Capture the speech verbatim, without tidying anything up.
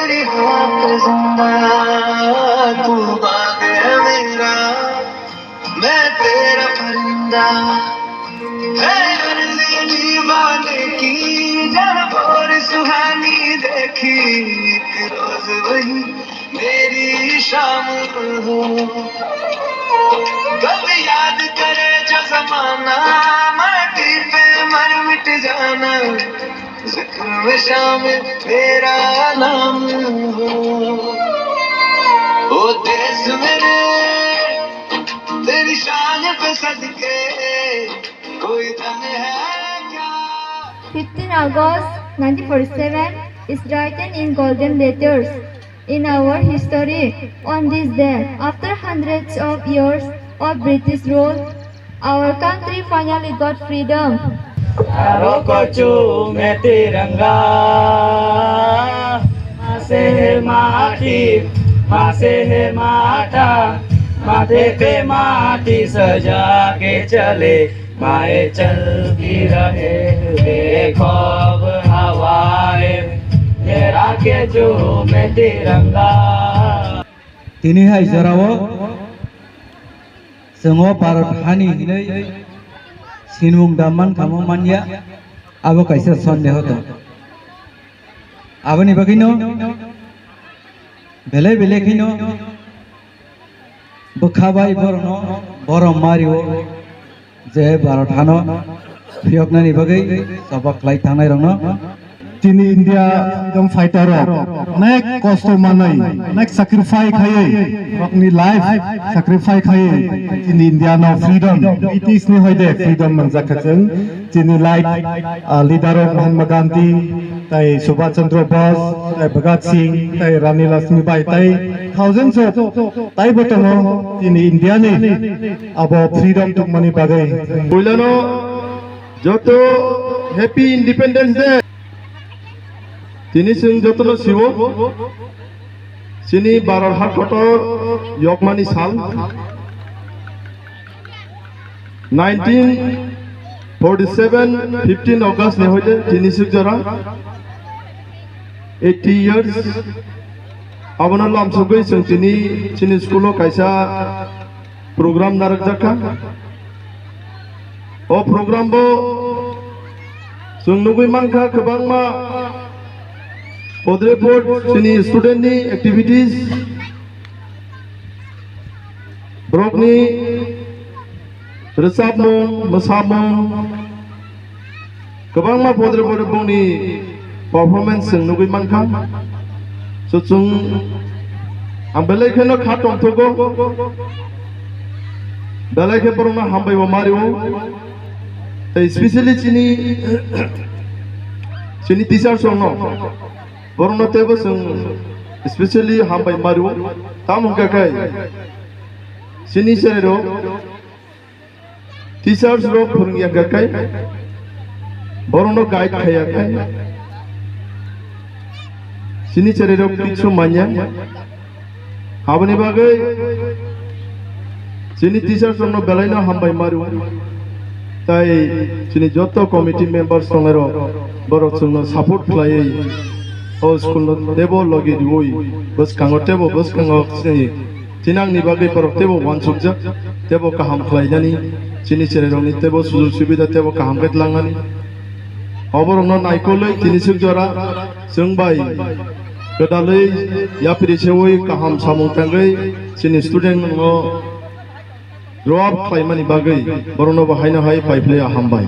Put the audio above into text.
तेरी खातिर जिंदा, तू बाग है मेरा, मैं तेरा परिंदा। है अर्ज़ी दीवाने की, जब और सुहानी देखी एक रोज़ वही मेरी शाम हो। कब याद करे जो ज़माना, माटी पे मर मिट जाना। जिक्र में शामिल तेरा नाम हो। ओ देश मेरे, तेरी शान पे सदके, कोई दम है क्या? Fifteen August nineteen forty-seven is written in golden letters in our history. On this day, after hundreds of years of British rule, our country finally got freedom. Aro kochu me tiranga, mase hai maati, mase hai maata, mathe pe maati saja ke chale, maye chal bhi rahe, bekhab hawaye, lehra ke jo me tiranga. Tini hai jorao chwng o Bharat hani hinwi sinimung da man kha mo manya, abo kaisa sondeho tong. Aboni bagwino belai belai kheno bwkha bai borokno borom mario. Je Bharat hano phiyoknani bagwi choba khlai thangnai rokno. Chini India freedom fighter rok onek kosto manwi, onek sacrifice khaiwi, rokni life sacrifice khaiwi chini India no freedom, British ni hoide freedom manjak kha chwng. Chini like, ah, leader rok Mahatma Gandhi, tai Subhash Chandra Bose, tai Bhagat Singh, tai Rani Lakshmi Bai, tai thousands of, taibo tongo chini India ni abo freedom tongmani bagwi. Puilano joto Happy Independence Day. Tini chwng jotono siwo, chini Bharat ha kotor yokmani sal. Nineteen forty-seven, fifteen August ni hoite tini suk jora eighty years. Abono lamsogwi chwng tini chini school o kaisa program narwkjak kha. O program bo chwng nugwi mankha kwbangma podre pod chini student ni activities, borokni rwchapmung, mwsamung, kwbangma podre podre bongni performance chwng nugwi mankha. So chwng ang belai kheno kha tongthogo, belai khe borokno hambai bo mario, tei specially chini chini teachers rokno, borokno teibo chwng specially hambai mario. Tamo hwnkha khe chini cherairok teachers rok phwrwngya kha khai, borokno guide khaiya khai, chini cherairok kichu manya. Aboni bagwi chini teachers rokno belaino hambai mario. Tai chini joto committee members tongnairok, borok chwngno support khlaiwi o school no teibo logi riwi bwskango teibo bwskango chini Chini angni bagwi borok teibo uansukjak, teibo kaham khlainani, chini cherairokni teibo sujug subida teibo kaham khe tlangnani. Oborokno naikolwi tini suk jora chwng bai gwdalwi yapri sewi kaham samung tangwi chini student no grow up khlaimani bagwi borokno bo haino hai paiphlaiya hambai.